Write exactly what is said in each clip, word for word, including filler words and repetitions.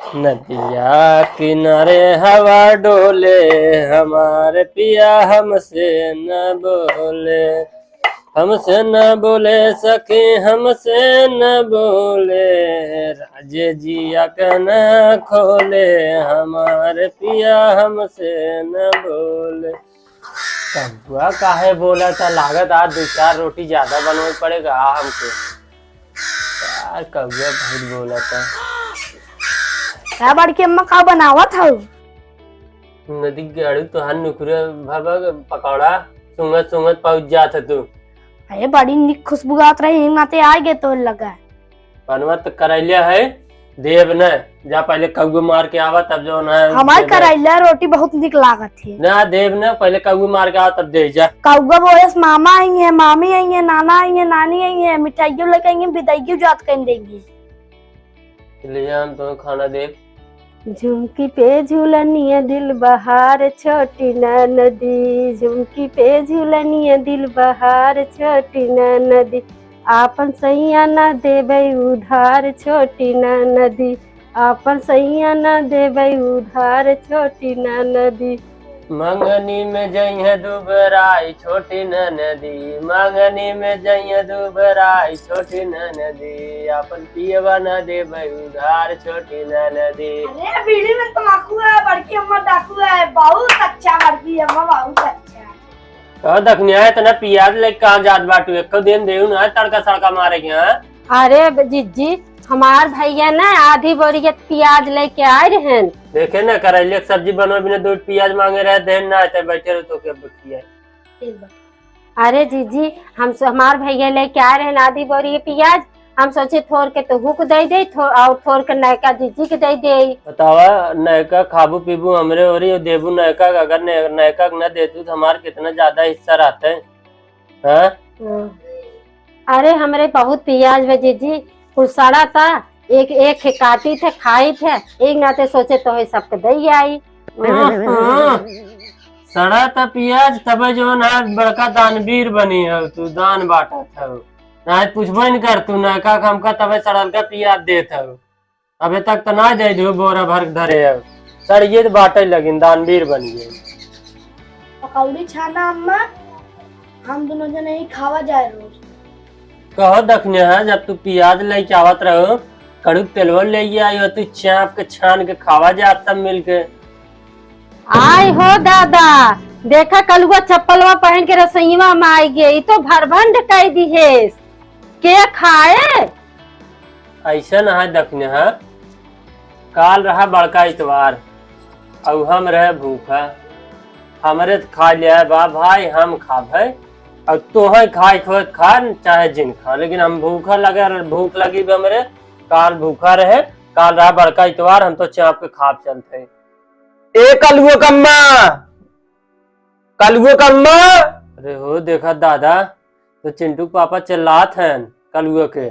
नदिया किनारे हवा डोले, हमार पिया हमसे न बोले, हमसे न बोले सखी, हमसे न बोले, राजे जिया के न खोले, हमार पिया हमसे न बोले। कौआ काहे बोलत है? लागत आज दो चार रोटी ज्यादा बनवे पड़ेगा हमके। यार, कौआ बहुत बोलत है। का बड़की अम्मा, का बनावत हऊ? नदी के आड़ू तोहार नुकुरे भबक पकौड़ा सूंघत सूंघत पहुंच जात है तू। अरे, बड़ी निक खुशबू आवत रही, हिंग नाते आ गए तोर लगा। बनवा तो करैलिया है, देब न, जा पहले कौआ मार के आवा, तब जो न हमार देब। करैला रोटी बहुत निक लागत है। ना देब न, पहले कौआ मार के आवा, तब दे जा। कौआ बोले से मामा आई है, मामी आई है, नाना आई है, नानी आई है, मिठाइयों लेके आई है, बिदाइयों जात कर देंगे। ले जा, हम तुम्हें खाना देब। झुमकी पे झुलनिया दिल बहार छोटी ननदी, झुमकी पे झुलनिया दिल बहार छोटी ननदी, आपन सैया ना देबै उधार छोटी ननदी, आपन सैया ना देबै उधार छोटी ननदी। मंगनी में जइहे दुबराई छोटी ननदी, मंगनी में जइहे दुबराई छोटी ननदी, आपन पियवा ना देबै उधार छोटी ननदी। अरे, बीड़ी में तमाकू है, बड़की अम्मा डाकू है, बहुत अच्छा बड़की अम्मा, बहुत अच्छा। कह दखनिया, इतना पियाज लेके कहाँ जात बाटू? एको दिन देऊ ना तड़का सड़का मारे के, हाँ? अरे ब-, जिज्जी, हमार भैया ना आधी बोरी के पियाज लेके आए रहन। देखे ना, करैले के सब्जी बनवे बिना दो पियाज मांगे रहे, देन ना, ते बैठे रहो तो क्या बकिया। अरे जिज्जी, हम स-, हमार भैया लेके आए रहन आधी बोरी के पियाज, हम सोचे थोर के तोहू के दे दे, थो-, और थोर के नयका जिज्जी के दे दे। बतावा, नयका खाबू पीबू हमरे ओरी और देबू नयका, अगर न-, नयका के न देतू तो हमार कितना ज्यादा हिस्सा रहते, हाँ? हम्म। अरे हमरे बहुत पियाज बा जिज्जी, कुल सड़ा था, एक एक के काटी थे, खाई थे, एक नाते सोचे तो है सबके दे आई। हाँ, हाँ। सड़ा था पियाज, तबे जो ना बड़का दानवीर बनी हो तू, दान बांटत हो। ना पूछबे न कर तू, नयका का हमका तबे सड़ल का पियाज देत हो। अबे तक तो ना दे दियो, बोरा भर के धरे हो। सड़िए तो बाटे लगिन, दानवीर बन गए। पकौड़ी छाना अम्मा, हम दोनों जने ही खावा जाए रोज। कहो दखने है, जब तू पियाज लेके आवत रहो, कड़ू तेलवा ले आयो, तू चाप के छान के खावा जात सब मिलके। आय हो दादा, देखा कलुआ चप्पलवा पहन के रसोईवा में आई गे, ई तो भरभंड कह दिहेस। के खाए? ऐसा ना है दखने है, काल रहा बड़का इतवार, और हम रहे भूखा, हमरे तो खा लिया है बा भाई, हम खाब है, और तोहे खाए खोए खा, चाहे जिन खा, लेकिन हम भूखा लगे, भूख लगी भी हमरे, काल भूखा रहे, काल रहा बड़का इतवार, हम तो चाप के खाब चलते। ए कलुआ कम्मा, कलुआ कम्मा। अरे हो, देखा दादा, तो चिंटू के पापा चिल्लात हैं कलुआ के।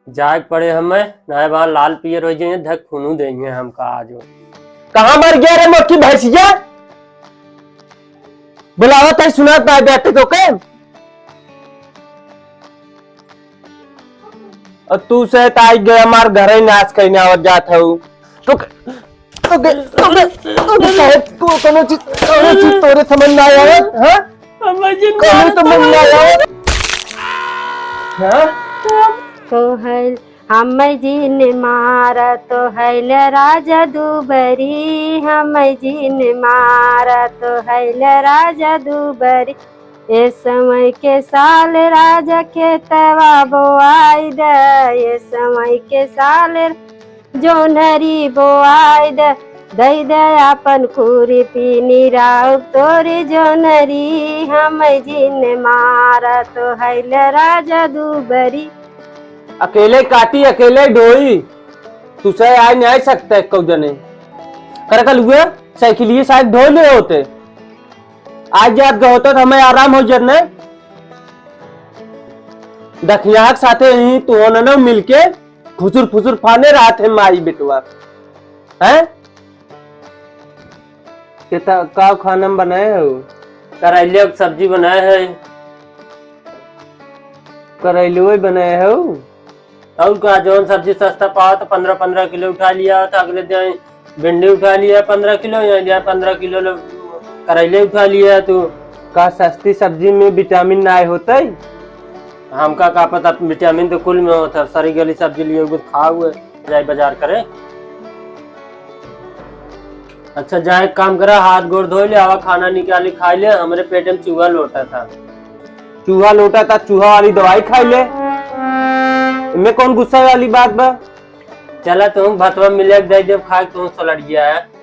जाए के पड़े हमें, नाय बा लाल पियर हो जाइए, धक खूनू देंगे हमका आज। कहाँ मर गया रे मोटी भैंसिया? बुलावत है, सुनात ना बेटे तो के। और तू से ताई गए हमार घर ही नाश कहीं आवत जात हऊ। तो, तो, तो, तो, तो, तो, चाहे को-, कोनो चीज, कोनो चीज तोरे समझ ना आवत, हाँ? कोनो तो मन ना आवत। हाँ? तो है, हम जिन मारा तो है ल राजा दुबरी, हम जिन मारा तो है ल राजा दुबरी। ए समय के साल राजा खेतवा बोआई द, ए समय के साल जोनरी बोआई द, दई द आपन खुरपी निराउ तोरी जोनरी, हम जिन मारा तो है ल राजा दुबरी। अकेले काटी, अकेले ढोई, तुसे आए नहीं सकते कौ जने। कर कल हुए साइकिलिए साहब ढो ले होते। आज जात गए होते तो हमें आराम हो जात ने। दखियाक साथे ही तू होना ना मिलके खुसुर फुसुर फाने रात है माई बेटवा। हैं? केता का खाना में बनाए हो? करैले के सब्जी बनाए है। करैलुए बनाए हो? और का, जौन सब्जी सस्ता पावा तो पन्द्रह पन्द्रह किलो उठा लिया था। अगले दिन भिंडी उठा लिया पन्द्रह किलो, या लिया पन्द्रह किलो लो-, करैले उठा लिया तू। का सस्ती सब्जी में विटामिन ना होतै? हमका का पता, विटामिन तो कुल में होता। सरी गली सब्जी लिए कुछ खा हुए, जाए बाजार करे। अच्छा, जाए एक काम करा, हाथ गोड़ धोई ले, आवा खाना निकाली खाई ले, हमरे पेट में चूहा लोटा था। चूहा लोटा था, चूहा वाली दवाई खाई ले। इनमें कौन गुस्सा वाली बात बा? चला तुम भतवा मिले के दे देब खाए, तुम सलट गया है।